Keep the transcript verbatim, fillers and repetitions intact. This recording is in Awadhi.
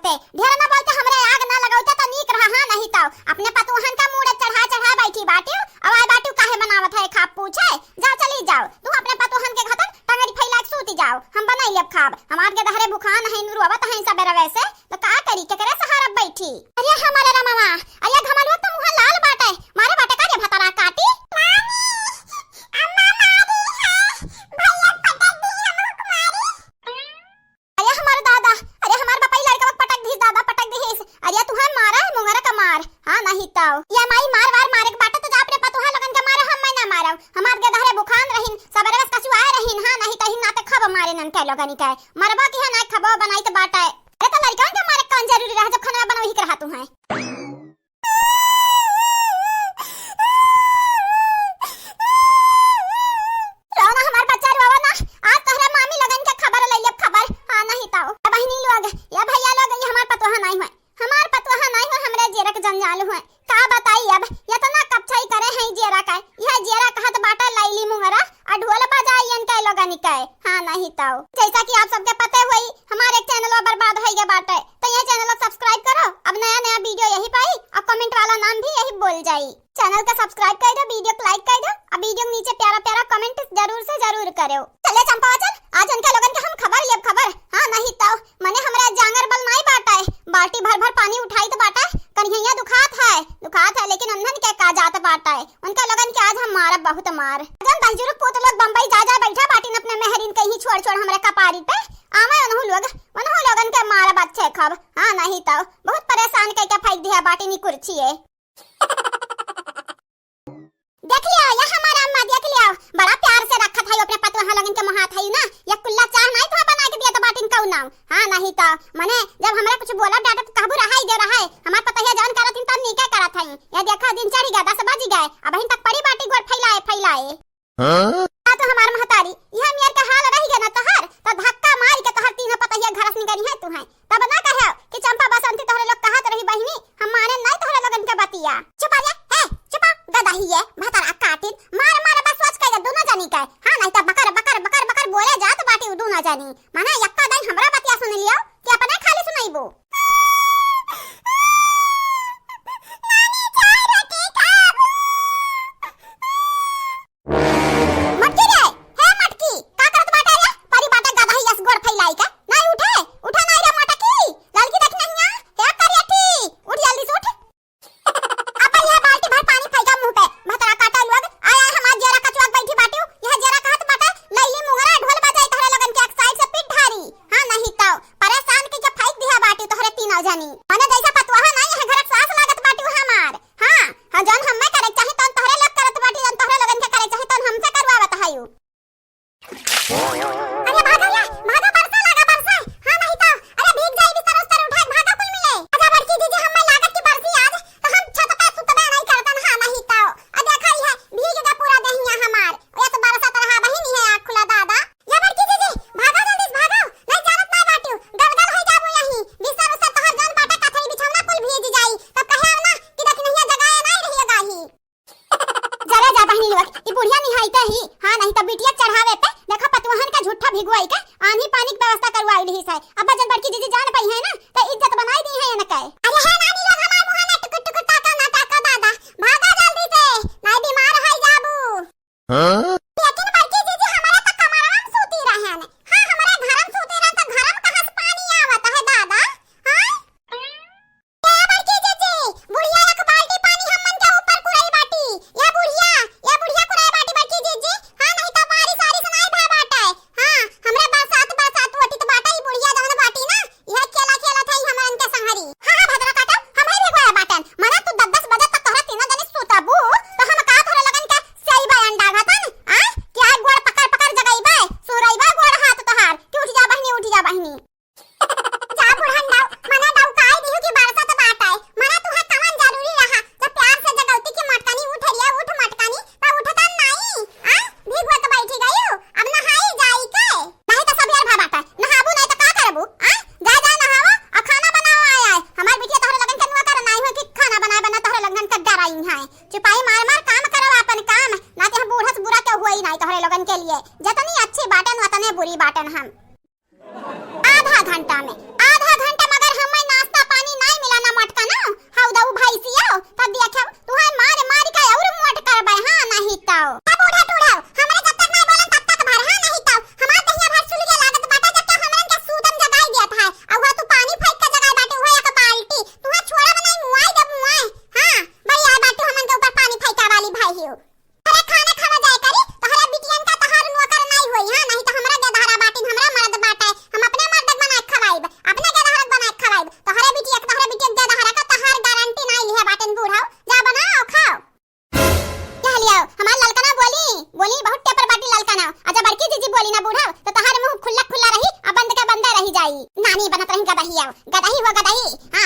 ते ढेर ना बोल के हमरे आग ना लगावते तो नीक रहा, हाँ नहीं तो अपने पतोहन का मूड़े चढ़ा चढ़ा बैठी बाटिउ, अब आए बाटिउ काहे बनावत है खाब पूछे, जाओ चली जाओ, तू अपने पतोहन के घतन टंगरी फैला के सूती जाओ, हम बनाई लेब खाब, हमार के दहरे भुखान है, रोवत है सबेरवे से, तो का करी, केकरे सहारा बैठी? अरे हमारे रमवा, अरे घमलवा तो मुँह लाल बाटे, मारे बाटे का रे भतरा काटी? मामी, अम्मा मारी है, भैया पटक दी हमको मारी। अरे हमार दादा, अरे हमार बापा ई लड़का पटक दीस दादा, पटक दीस। अरे तू है मारा है मुंगरा का मार, हाँ नहीं तो। ये माई मार वार मारे के बाटे तो जा अपने पतोहा लोगन के मारा, हम मैं ना मारब। हमार के दहरे भुखान रहिन, सबेरे बस कचुआए रहिन, हाँ नहीं तो हिन नाते खब मारे नन के लोगन के। मरबो की है ना खबो बनाई तो बाटे। अरे तो लड़कन के मारे कौन जरूरी रहा जब खाना बनवही के रहा तू है। रोना हमार बच्चा रोवा ना, आज तोहरा मामी लोगन के खबर ले लेब खबर, हाँ नहीं तो। ए बहिनी लोग, ए भैया लोग, ये हमार पतोहा नहीं हुए, हमार पतोहा नहीं हुए, हमरे जेरा के जंजाल हुए। का बताई अब, इतना कपछाई करे हैं जेरा का, यह जेरा कहत बाटा लैली मुंगरा, आ ढोल बजाई इनके लोगन के, हाँ नहीं तो। जैसा कि आप सबके पते हुई, हमारे एक चैनल बर्बाद हो गया बाटे, तो ये चैनल subscribe करो, अब नया नया video यही पाई, और comment वाला नाम भी यही बोल जाई। चैनल का subscribe कर दो, video को like कर दो, और video के नीचे प्यारा प्यारा comment जरूर से जरूर करो। चले चंपा चल, आज उनके लोगन के हम खबर लेब खबर, हाँ नहीं तो, मने हमरा जांगर बल नाई बाटे, बाल्टी भर भर पानी उठाई तो बाटे, कन्हैया दुखात है, दुखात है, लेकिन उन्हन के का जात बाटे, उनके लोगन के आज हम मारब बहुत मार। जन दहिजुरुक पूत लोग बम्बई जा जा बैठा बाटिन अपने मेहरिन कहीं छोड़ छोड़ हमरे कपारी पे, आवे उनहु लोग, उनहु लोगन के मारब अच्छे खब, हाँ नहीं तो, बहुत परेशान कइके फेंक दिया बाटिन ई कुर्सिये। देख लियो, ये हमार अम्मा, देख लियो, बड़ा प्यार से रखत है अपने पतोहा लोगन के मोहात है ना, ये कुल्ला चाह नहीं तो बना के दिया तो बाटिन कऊ नाव, हाँ नहीं तो, मने जब हमरा कुछ बोलब डांटब तो कहबू रहाई दे रहाई, हमार पतोहिया जवन करत हिन तब नीके करत है, ये देखा दिन चढ़ी गया, दस बज गए, अबहिन तक पड़ी बाटी गोड़ फैलाए फैलाए। हाँ? आ तो हमार महतारी, यह मेर का हाल रही गया ना तोहर, तो धक्का मार के तोहर तीनों पतोहिया घर से निकली है तू है। तब ना कहे कि चंपा बसंती तोहरे लोग कहत रही बहिनी, हम माने नहीं तोहरे लोगन के बतिया। चुप आ जा, ए, चुप आ, गदहिये, भतरा काटिन, मार मार बस सोच के दोनों जनी के। हाँ, नहीं तो बकर बकर बकर बकर बोले जात बाटी उ दोनों जनी। माने यक्का दाई हमरा बतिया सुन लियो कि अपने खाली सुनाइबो। नानी चाय रोटी खाबू। मटकी रे, हे मटकी, का करत बाटे रे? परी बाटे गदही यस गोड़ फैलाई के। नाई उठे, उठे नाई रे मटकी। ललकी देख नहीं आ, हे करियठी, उठ जल्दी से उठ। अब यह बाल्टी भर पानी फेंका मुंह पे। भतरा काटा लोग, आया हमार जेरा कचुआ के बैठी बाटियो, यह जेरा कहत बाटे, लैली मुंगरा ढोल बजाई तोहरे लोगन के एक side से पीट ढारी। हाँ नहीं तो, परेशान के जब फेंक दिया बाटी तोहरे तीनों जनी। मने जैसा पतुआ नहीं है घर के सास लागत बाटी हमार। हाँ, हाँ, जौन हम्मे करे चाही, तौन तोहरे लोग करत बाटी, जौन तोहरे लोगन के करे चाही, तौन हमसे करवावत हयू। अरे भागो या, भागो, बरसा लागा, बरसा। हाँ, नहीं तो, अरे भीग जाई, बिस्तर उस्तर उठाए, भागो कुल मिले। अच्छा बड़की जीजी, हम्मे लागत कि बरसी आज, तो हम छत पे सुतबे नहीं करतन, हाँ, नहीं तो। आ देखा ही है, भीग गया पूरा देहिया हमार। ये तो बरसत रहा, बहिन है आँख खुला दादा। या बड़की जीजी, भागो जल्दी से भागो, नहीं जानत ना बाटू, गलगल हो जाबू यहीं, बिस्तर उस्तर तोहर जौन बाटे ए,